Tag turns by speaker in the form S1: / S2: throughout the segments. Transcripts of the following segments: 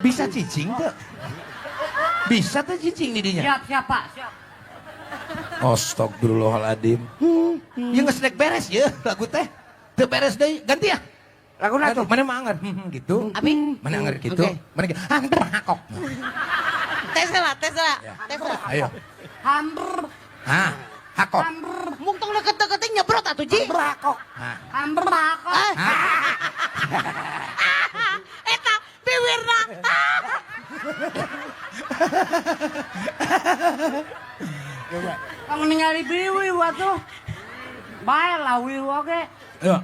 S1: Bisa cicing teu? Bisa teu cicing di dinya?
S2: Siap, siap, Pak. Siap.
S1: Astagfirullahaladzim. Ya geus rek beres ya lagu teh. Teu beres deui, ganti ya.
S3: Laguna tuh.
S1: Mana mah anger gitu.
S4: Abi?
S1: Mana anger gitu.
S4: Oke.
S1: Mana gitu. Ah, hakok.
S4: Tes lah, tes lah, tes lah.
S1: Ayo.
S2: Hamber,
S1: Hah, hakok.
S4: Mung tong deket-deketin nyebrot atuh Ji.
S3: Berakok.
S1: Hah.
S2: hamber aku.
S4: Ah.
S1: Hah.
S4: Eta biwirna.
S2: Kang ningali biwi atuh. Bae lah wiwi oge.
S1: Ayo.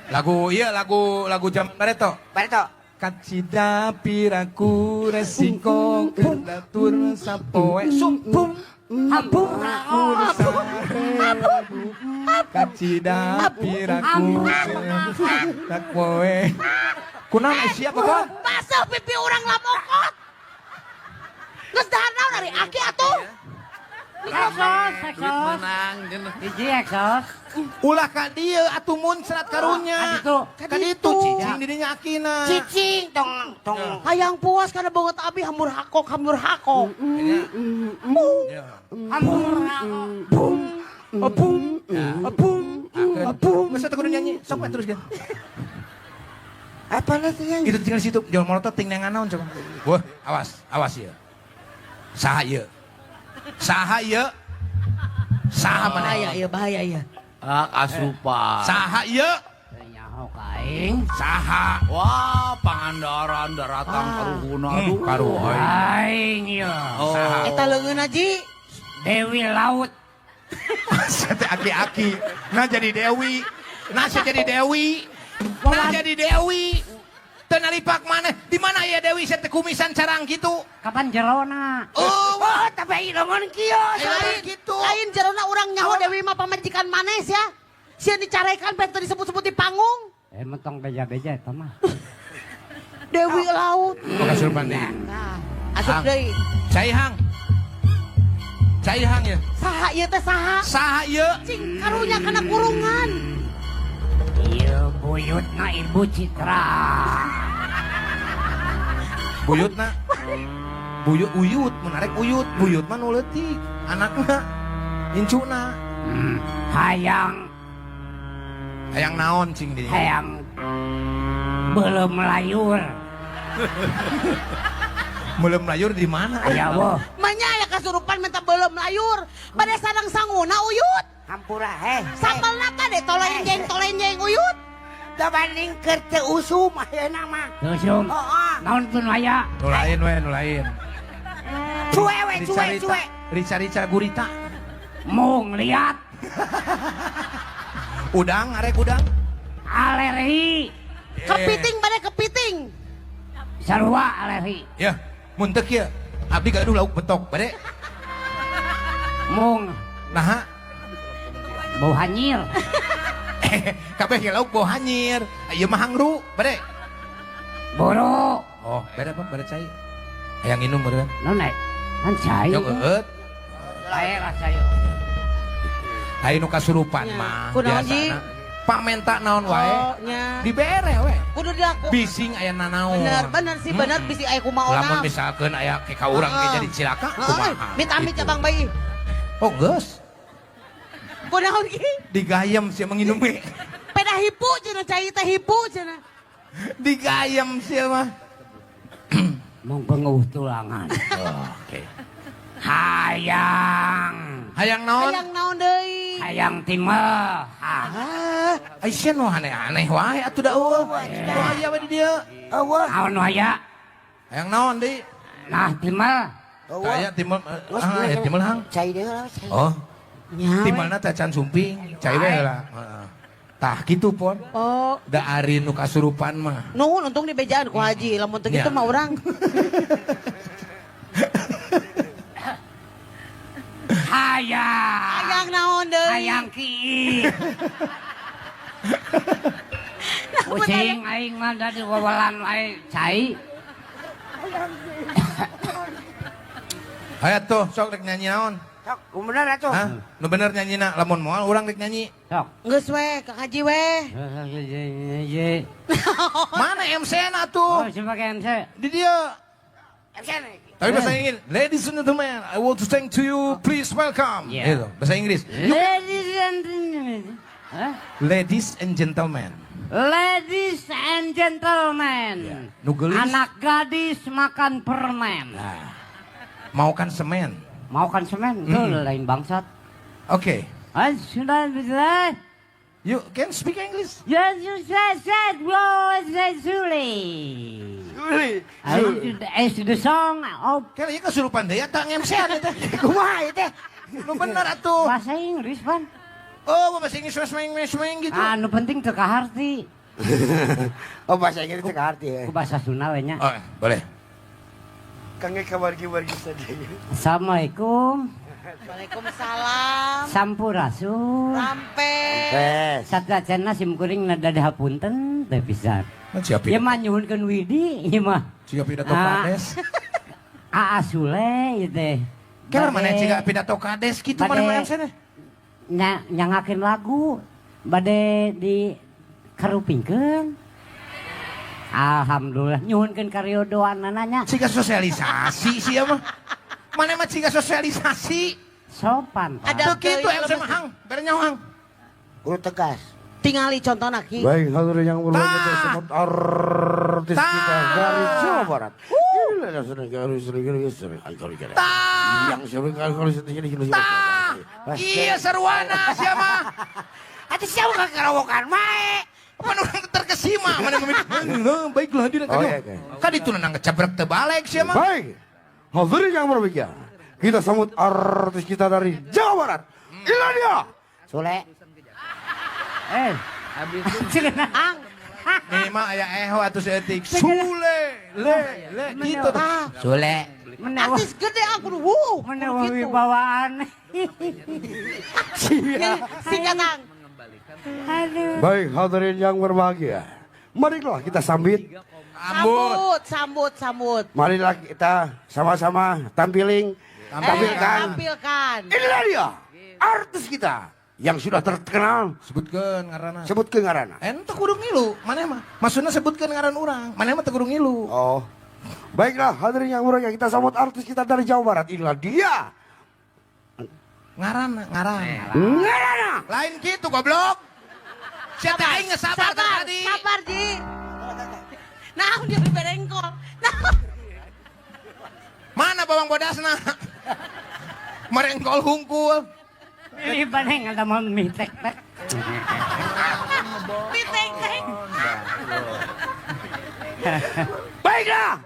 S1: Lagu iya lagu lagu jam bareto.
S3: Bareto.
S1: Kacida piraku resiko kedatur sapoe sumpung
S2: Hambur
S1: Kacida piraku sapoe. Kunaon siapa Bon?
S4: Basuh pipi urang lamokot. Geus dahar naon ari aki atuh.
S2: Exos,
S5: Duit
S2: exos.
S5: menang cenah.
S2: Hiji exos.
S1: Ulah ka dieu atuh muncrat karunya.
S2: Ka ditu.
S1: Ka ditu cicing di dinya akina.
S3: Cicing tong tong.
S4: Hayang puas kana banget abi hamur hakok hamur hakok.
S2: Hambur aku.
S1: Bum, bum, bum, bum. Masa teu kudu nyanyi, sok we terus ge.
S3: Apa nanti yang?
S1: Itu tinggal situ, jangan molotot ting neangan naon coba. Wah, awas, awas ieu. Saha ieu? Saha ieu? Saha maneh?
S4: Bahaya iya, bahaya iya.
S5: Ah, kasurupan.
S1: Saha ieu?
S2: Nyaho ka aing.
S1: Saha?
S5: Wah, Pangandaran daratan karuhuna aduh.
S1: Karuhun.
S2: Aing ieu.
S5: Oh.
S4: Eta leungeun Ji.
S2: Dewi Laut.
S1: Saya teh aki-aki. Nah jadi Dewi. Nah saya jadi Dewi. Nah jadi Dewi. Teu nalipak maneh. Di mana ya Dewi saya teh kumisan carang gitu.
S2: Kapan jerona?
S1: Oh,
S3: Oh, tapi lengan kieu.
S1: lain gitu.
S4: Lain jerona urang nyaho Dewi mah pamajikan manes ya. Sieun dicarekan bae teu disebut-sebut di panggung.
S2: Eh mentong beja-beja eta mah.
S4: Dewi Laut.
S1: Oh, kasurupan deui.
S4: Nah, asup
S1: Hang.
S4: deui.
S1: Cai hang. Cai hang ya.
S4: Saha ieu teh saha?
S1: Saha ieu?
S4: Cing karunya kana kurungan.
S2: Ieu buyutna Ibu Citra.
S1: Buyutna. Buyut uyut, menarik uyut. Buyut mah nu leutik, anakna. Incuna.
S2: Hayang
S1: Hayang naon cing di.
S2: hayang belum melayur.
S1: Belum layur di mana?
S2: Aya weuh.
S4: Manya aya kasurupan minta belum layur. Pada sarang sanguna uyut.
S3: Hampura heh.
S4: Sambelna kade tolenjeng uyut.
S3: Da banding keur teu usum ayeuna mah.
S2: Usum.
S3: Heeh.
S2: Naon pun aya.
S1: Nu lain we, nu lain.
S3: Cuwe we, cuwe, cuwe.
S1: Rica-rica gurita.
S2: Mung liat
S1: Udang, arek udang.
S2: alergi.
S4: Kepiting pada kepiting.
S2: Sarua alergi.
S1: Ya, mun teu kieu. Abdi gaduh lauk betok, bade.
S2: Mung
S1: Naha,
S2: bau hanyir.
S1: kabeh ge lauk bau hanyir. Ieu mah hangru, bade.
S2: Boro.
S1: Oh, bade apa? Bade cai. Hayang inum meureun.
S2: Non eh. Kan cai.
S1: Jok eueut.
S2: Bae lah cai.
S1: Lain nu kasurupan
S4: Ya.
S1: mah
S4: Kunaon, Ji?
S1: biasana. Pamenta naon wae.
S4: Oh, nya.
S1: Dibere we.
S4: Kudu dilaku.
S1: Bising aya nanaon.
S4: Bener, bener sih, bener bisi aya kumaha
S1: Lamun misalkeun aya ke ka urang ge jadi cilaka
S4: Heeh,
S1: kumaha.
S4: amit-amit
S1: Gitu.
S4: cabang bayi.
S1: Oh, geus.
S4: Kunaon ki?
S1: Digayem sia menginum ge.
S4: Peda hipu cenah cai teh hipu cenah.
S1: Digayem sia mah.
S2: Mung penguh tulangan.
S1: Oh, oke.
S2: Hayang.
S1: Hayang naon?
S4: Hayang naon deui?
S2: Hayang timel. Ah.
S1: Ah, ai sia nu aneh-aneh wae atuh da eueuh. Nu aya we di dieu.
S3: Eueuh.
S2: Naon nu aya?
S1: Hayang naon deui?
S2: Nah timel.
S1: Aya timel ah, aya timel hang.
S3: Cai deui lah, cai.
S1: Oh,
S4: Nya.
S1: timelna teh can sumping, cai we heula. Heeh. Tah kitu pon.
S4: Oh,
S1: Da ari nu kasurupan mah.
S4: nuhun untung dibejaan ku haji, lamun teu kitu
S1: Ya.
S4: mah urang.
S2: Hayang.
S4: Hayang naon deui?
S2: Hayang ki. Kucing aing mah da diwawalan wae cai.
S1: Hayo tuh, sok rek nyanyi naon?
S3: Sok, bener atuh.
S1: Hah? Nu bener nyanyina, lamun moal urang rek nyanyi.
S2: Sok.
S4: Geus we, Kang Haji we.
S1: Mana MC-na
S2: Oh,
S1: tuh?
S2: sebagai MC.
S1: Di dieu.
S3: MC nih.
S1: Tapi bahasa Inggris, ladies and gentlemen, I want to thank to you, please welcome.
S2: Yeah.
S1: Gitu, bahasa Inggris.
S2: Ladies and gentlemen. Hah?
S1: Ladies and gentlemen.
S2: Ladies and gentlemen.
S1: Ya. Nu geulis.
S2: Anak gadis makan permen.
S1: Nah, mau kan semen.
S2: Mau kan semen? Itu lain bangsat.
S1: Oke.
S2: Ah, sudah bisa.
S1: You can speak English?
S2: Yes, you said, said, well, said, Suli. It's the song of
S1: Kayaknya ieu kesurupan deui eta ngemsean eta.
S3: Kumaha ieu teh?
S1: Nu bener atuh.
S2: Bahasa Inggris, Pan.
S1: Oh, bahasa Inggris swing swing swing gitu.
S2: Ah, nu penting teu kaharti.
S3: Oh, bahasa Inggris teu kaharti ya.
S2: Ku bahasa Sunda we nya.
S1: Oh, boleh.
S3: Kangge kawargi-wargi sadaya.
S2: Assalamualaikum.
S4: Waalaikumsalam.
S2: Sampurasun.
S4: Sampai.
S3: Tes.
S2: Sateuacanna sim kuring nada dihapunten teu pisan.
S1: Nah, siap
S2: Ieu mah nyuhunkeun widi ieu mah.
S1: Siga pidato
S2: Ah.
S1: kades.
S2: Aa Sule ieu teh.
S1: Kira mana siga pidato kades gitu mana
S2: Bade-
S1: mah MC -nya?
S2: Nyangakeun lagu bade di karupingkeun. Alhamdulillah nyuhunkeun kariodoanana nya.
S1: Siga sosialisasi sih ya mah. Mana mah siga sosialisasi.
S2: Sopan. Pak.
S4: Ada
S1: Tuh gitu MC mah hang, bere nyaho hang.
S3: Kudu tegas.
S4: Tingali contohna Ki.
S6: Baik, hadirin yang berbahagia,
S1: Tah.
S6: semut artis
S1: Tah.
S6: kita dari Jawa Barat.
S1: Tah.
S6: Yang sering
S1: Tah. Iya sarwana sia mah.
S3: Atuh siapa ka karawokan mae?
S1: Apa orang terkesima mana memikir. Baiklah hadirin
S6: Oh, iya, oke.
S1: Kan itu nang kecebrek teu balik sia mah.
S6: Baik, hadirin yang berbahagia, kita sambut artis kita dari Jawa Barat. Inilah dia.
S3: Sule.
S2: Eh,
S4: Ang.
S1: Minimal aya eho atuh seeutik. Sule, le, le gitu.
S4: Ah,
S1: Sule.
S2: menawa
S4: artis gede ang kudu wuh. Kudu
S2: menawa
S4: gitu.
S2: wibawaan.
S4: Singkat Ang.
S2: Aduh.
S6: Baik, hadirin yang berbahagia, marilah kita sambit,
S1: Ambut.
S4: Sambut, sambut, sambut.
S6: marilah kita sama-sama tampiling, tampilkan.
S4: Tampilkan.
S6: Inilah dia, artis kita yang sudah terkenal.
S1: Sebutkeun ngaranna.
S6: Sebutkeun ngaranna.
S1: Ente kudu ngilu, maneh mah. Maksudna sebutkeun ngaran urang, maneh mah teu kudu ngilu.
S6: Oh. Baiklah, hadirin yang berbahagia, kita sambut artis kita dari Jawa Barat. Inilah dia.
S1: Ngaran, ngaran.
S6: Ngaranna.
S1: Lain gitu goblok. Sia teh aing geus sabar
S4: Sabar,
S1: tadi.
S4: sabar Ji. Nah, dia berengkol. Nah,
S1: Mana bawang bodasna? Merengkol hungkul.
S2: Ini paneng ada mau mie tek tek.
S4: diteng-teng.
S6: Baiklah.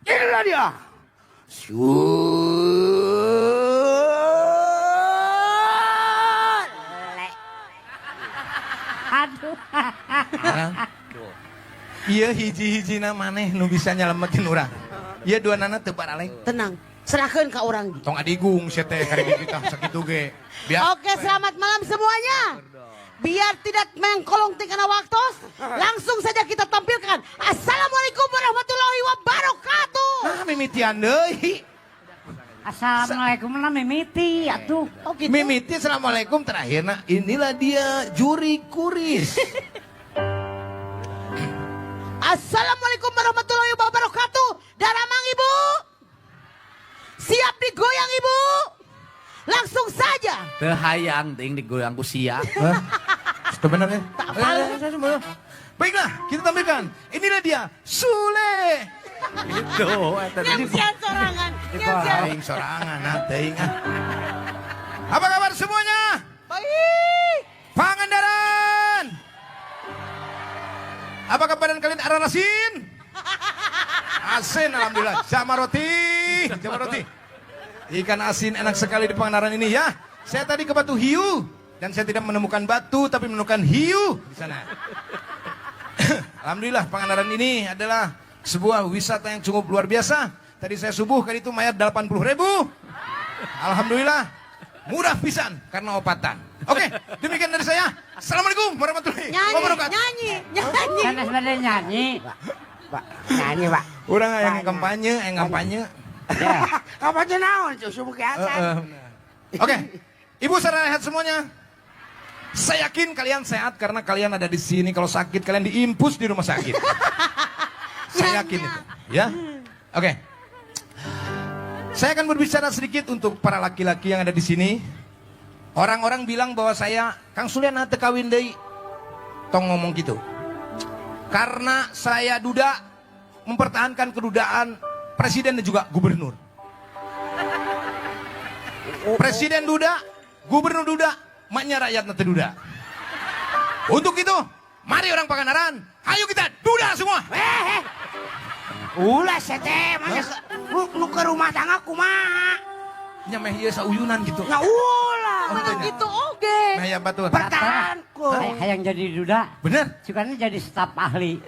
S6: Inilah dia.
S3: Sule.
S2: Aduh.
S1: Iya hiji-hijina maneh nu bisa nyelametin urang. Iya dua nana teu baralek.
S4: Tenang, serahkan ke orang Ji.
S1: Tong adigung sia teh karek kita sakitu ge. Biar
S4: Oke, selamat malam semuanya. Biar tidak mengkolong tingkana waktu, langsung saja kita tampilkan. Assalamualaikum warahmatullahi wabarakatuh.
S1: Nah mimitian deui.
S2: Assalamualaikum lah mimiti atuh.
S4: Oh gitu.
S1: Mimiti assalamualaikum terakhirna inilah dia juri kuris.
S4: Assalamualaikum warahmatullahi wabarakatuh. Daramang ibu. Siap digoyang ibu. Langsung saja.
S5: Teu hayang ting digoyang ku sia.
S1: Hah? Sebenarnya.
S4: Tak apa.
S1: Baiklah, kita tampilkan. Inilah dia, Sule.
S5: Gitu eta tadi.
S4: Ngemsian sorangan. Ngemsian.
S1: Aing sorangan, ah, teuing ah. Apa kabar semuanya?
S4: Baik.
S1: Pangandaran. Apakah badan kalian arah asin? Asin, alhamdulillah. Sama roti, sama roti. Ikan asin enak sekali di Pangandaran ini ya. Saya tadi ke Batu Hiu dan saya tidak menemukan batu tapi menemukan hiu di sana. Alhamdulillah Pangandaran ini adalah sebuah wisata yang cukup luar biasa. Tadi saya subuh kali itu mayar 80.000. Alhamdulillah murah pisan karena opatan. Oke, demikian dari saya. Assalamualaikum warahmatullahi
S4: Nyanyi,
S1: wabarakatuh.
S4: nyanyi, nyanyi.
S2: Sanes bade nyanyi.
S3: Pak, nyanyi, Pak.
S1: Urang yang kampanye, yang kampanye.
S2: Ya.
S3: Kampanye naon cuy, subuh ke atas.
S1: Oke, Ibu saudara sehat semuanya. Saya yakin kalian sehat karena kalian ada di sini. Kalau sakit kalian diinfus di rumah sakit. Saya yakin itu. Ya. Oke. Saya akan berbicara sedikit untuk para laki-laki yang ada di sini. Orang-orang bilang bahwa saya, Kang Suliana teu kawin deui. Tong ngomong gitu. Karena saya duda mempertahankan kedudaan presiden dan juga gubernur. Presiden duda, gubernur duda, maknya rakyat nanti duda. Untuk itu, mari orang Pangandaran, ayo kita duda semua.
S3: Eh, eh. Ulah sete, masa nu ke rumah tangga kumaha?
S1: Nya meh ieu sauyunan gitu.
S3: Nya ulah.
S4: Menang gitu oge.
S1: Meh ya batur.
S3: Pertahanku.
S2: Hayang jadi duda.
S1: Bener?
S2: Sukanya jadi staf ahli.